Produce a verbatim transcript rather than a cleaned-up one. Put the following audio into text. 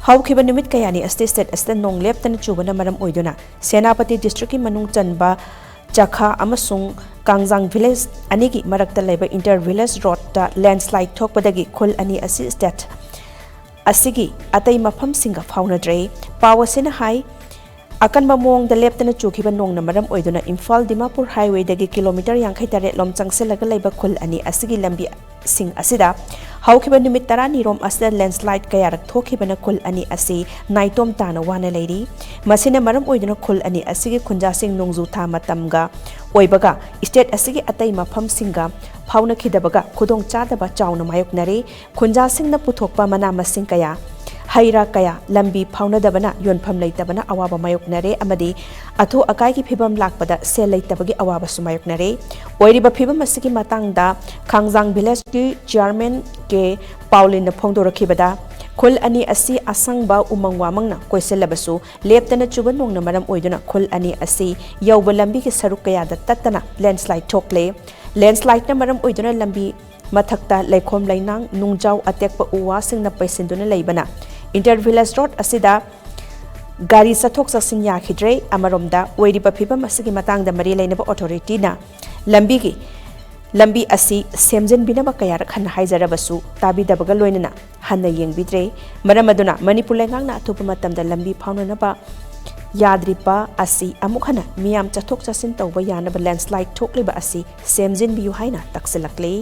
ꯍꯧꯈꯤꯕ ꯅꯨꯃꯤꯠ ꯀꯌꯥꯅꯤ ꯑꯁꯤꯗ state ꯑꯁꯤꯗ ꯅꯣꯡ ꯂꯦꯞꯇꯅ ꯆꯨꯕꯅ ꯃꯔꯝ ꯑꯣꯏꯗꯨꯅ ꯁꯦꯅꯥꯄꯇꯤ districtꯀꯤ ꯃꯅꯨꯡ ꯆꯟꯕ ꯆꯈꯥ ꯑꯃꯁꯨꯡ ꯀꯥꯡꯖꯥꯡ village ꯑꯅꯤꯒꯤ ꯃꯔꯛꯇ ꯂꯩꯕ inter village roadꯇ landslide ꯊꯣꯛꯄꯗꯒꯤ ꯈꯨꯜ ꯑꯅꯤ ꯑꯁꯤ state ꯑꯁꯤꯒꯤ ꯑꯇꯩ ꯃꯐꯝꯁꯤꯡꯒ ꯐꯥꯎꯅꯗ꯭ꯔꯦ꯫ ꯄꯥꯎ ꯑꯁꯤꯅ ꯍꯥꯏ, ꯑꯀꯟꯕ ꯃꯑꯣꯡꯗ ꯂꯦꯞꯇꯅ ꯆꯨꯈꯤꯕ ꯅꯣꯡꯅ ꯃꯔꯝ ꯑꯣꯏꯗꯨꯅ ꯏꯝꯐꯥꯜ ꯗꯤꯃꯥꯄꯨꯔ highwayꯗꯒꯤ kilometre ꯌꯥꯡꯈꯩ ꯇꯔꯦꯠ ꯂꯣꯝ ꯆꯪꯁꯤꯜꯂꯒ ꯂꯩꯕ ꯈꯨꯜ ꯑꯅꯤ ꯑꯁꯤꯒꯤ ꯂꯝꯕꯤꯁꯤꯡ ꯑꯁꯤꯗ ꯍꯧꯈꯤꯕ ꯅꯨꯃꯤꯠ ꯇꯔꯥꯅꯤ ꯔꯣꯝ ꯑꯁꯤꯗ landslide ꯀꯌꯥꯔꯛ ꯊꯣꯛꯈꯤꯕꯅ ꯈꯨꯜ ꯑꯅꯤ ꯑꯁꯤ ꯅꯥꯏꯇꯣꯝ ꯇꯥꯅ ꯋꯥꯅ ꯂꯩꯔꯤ꯫ ꯃꯁꯤꯅ ꯃꯔꯝ ꯑꯣꯏꯗꯨꯅ ꯈꯨꯜ ꯑꯅꯤ ꯑꯁꯤꯒꯤ ꯈꯨꯟꯖꯥꯁꯤꯡ ꯅꯣꯡꯖꯨ ꯊꯥ ꯃꯇꯝꯒ ꯑꯣꯏꯕꯒ state ꯑꯁꯤꯒꯤ ꯑꯇꯩ ꯃꯐꯝꯁꯤꯡꯒ ꯐꯥꯎꯅꯈꯤꯗꯕꯒ ꯈꯨꯗꯣꯡꯆꯥꯗꯕ ꯆꯥꯎꯅ ꯃꯥꯌꯣꯛꯅꯔꯤ꯫ ꯈꯨꯟꯖꯥꯁꯤꯡꯅ ꯄꯨꯊꯣꯛꯄ ꯃꯅꯥ ꯃꯁꯤꯡ ꯀꯌꯥ, ꯍꯩ ꯔꯥ ꯀꯌꯥ ꯂꯝꯕꯤ ꯐꯥꯎꯅꯗꯕꯅ ꯌꯣꯟꯐꯝ ꯂꯩꯇꯕꯅ ꯑꯋꯥꯕ ꯃꯥꯌꯣꯛꯅꯔꯦ ꯑꯃꯗꯤ ꯑꯊꯨ ꯑꯀꯥꯏꯒꯤ ꯐꯤꯕꯝ ꯂꯥꯛꯄꯗ ꯁꯦꯜ ꯂꯩꯇꯕꯒꯤ ꯑꯋꯥꯕꯁꯨ ꯃꯥꯌꯣꯛꯅꯔꯦ꯫ ꯑꯣꯏꯔꯤꯕ ꯐꯤꯕꯝ ꯑꯁꯤꯒꯤ ꯃꯇꯥꯡꯗ ꯈꯥꯡꯖꯥꯡ villageꯀꯤ chairman ꯀꯦ ꯄꯥꯎꯂꯤꯟꯅ ꯐꯣꯡꯗꯣꯔꯛꯈꯤꯕꯗ, ꯈꯨꯜ ꯑꯅꯤ ꯑꯁꯤ ꯑꯁꯪꯕ ꯎꯃꯪ ꯋꯥꯃꯪꯅ ꯀꯣꯏꯁꯤꯜꯂꯕꯁꯨ, ꯂꯦꯞꯇꯅ ꯆꯨꯕ ꯅꯣꯡꯅ ꯃꯔꯝ ꯑꯣꯏꯗꯨꯅ ꯈꯨꯜ ꯑꯅꯤ ꯑꯁꯤ ꯌꯧꯕ ꯂꯝꯕꯤꯒꯤ ꯁꯔꯨꯛ ꯀꯌꯥꯗ ꯇꯠꯇꯅ landslide ꯊꯣꯛꯂꯦ꯫ Landslideꯅ ꯃꯔꯝ ꯑꯣꯏꯗꯨꯅ ꯂꯝꯕꯤ ꯃꯊꯛꯇ ꯂꯩꯈꯣꯝ ꯂꯩꯅꯥꯡ, ꯅꯨꯡꯖꯥꯎ ꯑꯇꯦꯛꯄ ꯎ ꯋꯥꯁꯤꯡꯅ ꯄꯩꯁꯤꯟꯗꯨꯅ ꯂꯩꯕꯅ inter village road ꯑꯁꯤꯗ ꯒꯥꯔꯤ ꯆꯠꯊꯣꯛ ꯆꯠꯁꯤꯟ ꯌꯥꯈꯤꯗ꯭ꯔꯦ꯫ ꯑꯃꯔꯣꯝꯗ, ꯑꯣꯏꯔꯤꯕ ꯐꯤꯕꯝ ꯑꯁꯤꯒꯤ ꯃꯇꯥꯡꯗ ꯃꯔꯤ ꯂꯩꯅꯕ authorityꯅ ꯂꯝꯕꯤꯒꯤ, ꯂꯝꯕꯤ ꯑꯁꯤ ꯁꯦꯝꯖꯤꯟꯕꯤꯅꯕ ꯀꯌꯥꯔꯛ ꯍꯟꯅ ꯍꯥꯏꯖꯔꯕꯁꯨ ꯇꯥꯕꯤꯗꯕꯒ ꯂꯣꯏꯅꯅ ꯍꯟꯅ ꯌꯦꯡꯕꯤꯗ꯭ꯔꯦ꯫ ꯃꯔꯝ ꯑꯗꯨꯅ ꯃꯅꯤꯄꯨꯔ ꯂꯩꯉꯥꯛꯅ ꯑꯊꯨꯕ ꯃꯇꯝꯗ ꯂꯝꯕꯤ ꯐꯥꯎꯅꯅꯕ ꯌꯥꯗ꯭ꯔꯤꯕ ꯑꯁꯤ ꯑꯃꯨꯛ ꯍꯟꯅ ꯃꯤꯌꯥꯝ ꯆꯠꯊꯣꯛ ꯆꯠꯁꯤꯟ ꯇꯧꯕ ꯌꯥꯅꯕ landslide ꯊꯣꯛꯂꯤꯕ ꯑꯁꯤ ꯁꯦꯝꯖꯤꯟꯕꯤꯌꯨ ꯍꯥꯏꯅ ꯇꯛꯁꯤꯜꯂꯛꯂꯤ꯫